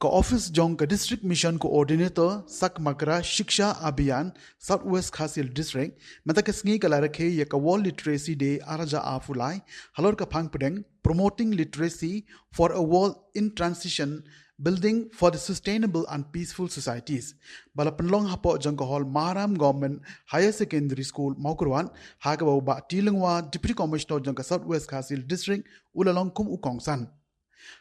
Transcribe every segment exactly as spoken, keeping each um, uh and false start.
Ka office jong ka District Mission Coordinator Samagra Shiksha Abhiyan, South West Khasi Hills District, mynta ka sngi ka la rakhe ïa ka World Literacy Day ar hajar arphew lai, halor ka phang pdeng Promoting Literacy for a World in Transition, Building for the Sustainable and Peaceful Societies, ba la pynlong hapoh jong ka hall Maharam Government Higher Secondary School, Mawkyrwat, ha kaba u Bah T Lyngwa, Deputy Commissioner jong ka South West Khasi Hills District, u la long kum u kongsan.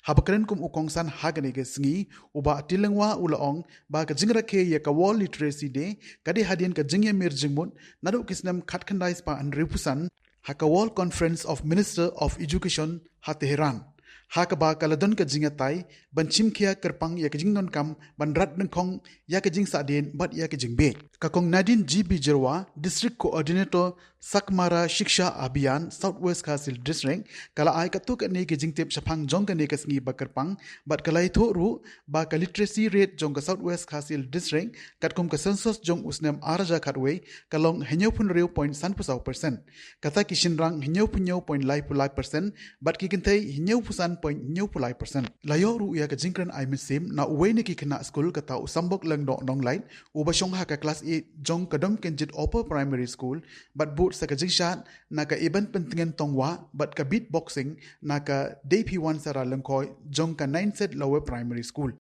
Haba kren kum u kongsan ha kane ka sngi, u Bah T Lyngwa u la ong ba ka jingrakhe ïa ka World Literacy Day ka dei hadien ka jingïamir jingmut naduh ki snem khatkhyndai spah hynriewphew san ha ka World Conference of Minister of Education ha Tehran, ha kaba ka la don ka jingïatai ban shim khia kyrpang ïa ka jingdonkam ban rat nyngkong ïa ka jingsahdien bad ïa ka jingbieit. Ka Kong Nadine G B Jyrwa, District Coordinator Samagra Shiksha Abhiyan, South West Khasi Hills District, ka la ai katto katne ki jingtip shaphang jong kane ka sngi ba kyrpang bad ka la ïathuh ruh ba ka literacy rate jong ka South West Khasi Hills District katkum ka census jong u snem ar hajar khatwei ka long hynñiewphew hynriew point sanphew saw percent, kata ki shynrang hynñiewphew hynñiew point laiphew lai percent bad ki kynthei hynñiewphew san point hynñiewphew lai percent. La ïoh ruh ïa ka jingkren ai mynsiem na uwei na ki khynnah skul, kata u Sambok Lyngdoh Nonglait, uba shong ha ka klas eight jong ka Domkynjit Upper Primary School, bad bud sa ka jingshad na ka Ibanpyntngen Tongwah bad ka beatboxing na ka Deiphewonsara Lyngkhoi jong ka Nine Set Lower Primary School.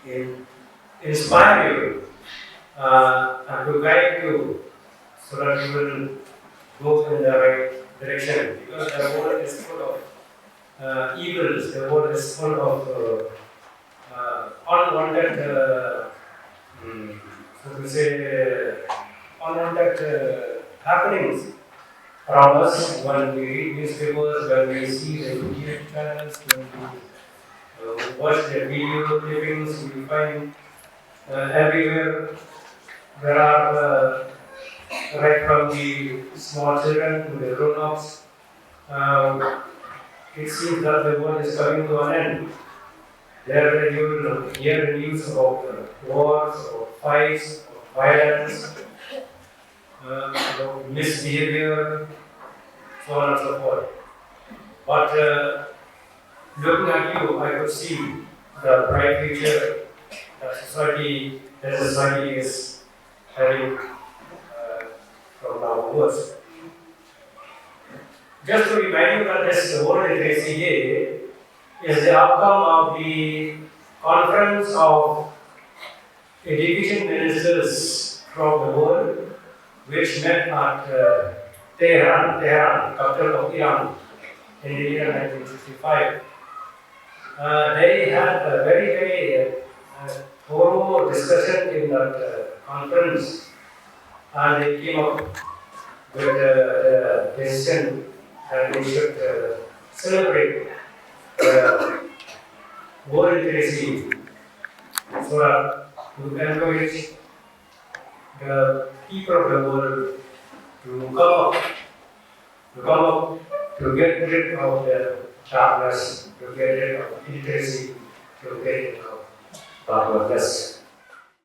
In-, inspire you, uh, and to guide you so that you will go in the right direction, because the world is full of, uh, evils, the world is full of, uh, uh, unwanted, uh, mm, so to say, uh, unwanted, uh, happenings around us. When we read newspapers, when we see the YouTube channels, when we, uh, watch the video clippings, we find, uh, everywhere there are, uh, right from the small children to the grown-ups, um, it seems that the world is coming to an end. There you will hear news of, uh, wars, of fights, of violence, uh, of misbehavior, so on and so forth. But, uh, looking at you, I could see the bright future that society, that society is having, uh, from now onwards. Just to remind you that this World Literacy Day is the outcome of the conference of education ministers from the world, which met at, uh, Tehran, Tehran, capital of Iran, in the year nineteen sixty-five. Uh, they had a very, very, uh, uh, thorough discussion in that, uh, conference, and they came up with, uh, the decision that we should, uh, celebrate, uh, World Literacy, so that to encourage the people of the world to come up, to come up, to get rid of the darkness, to get rid of illiteracy, to get rid of backwardness.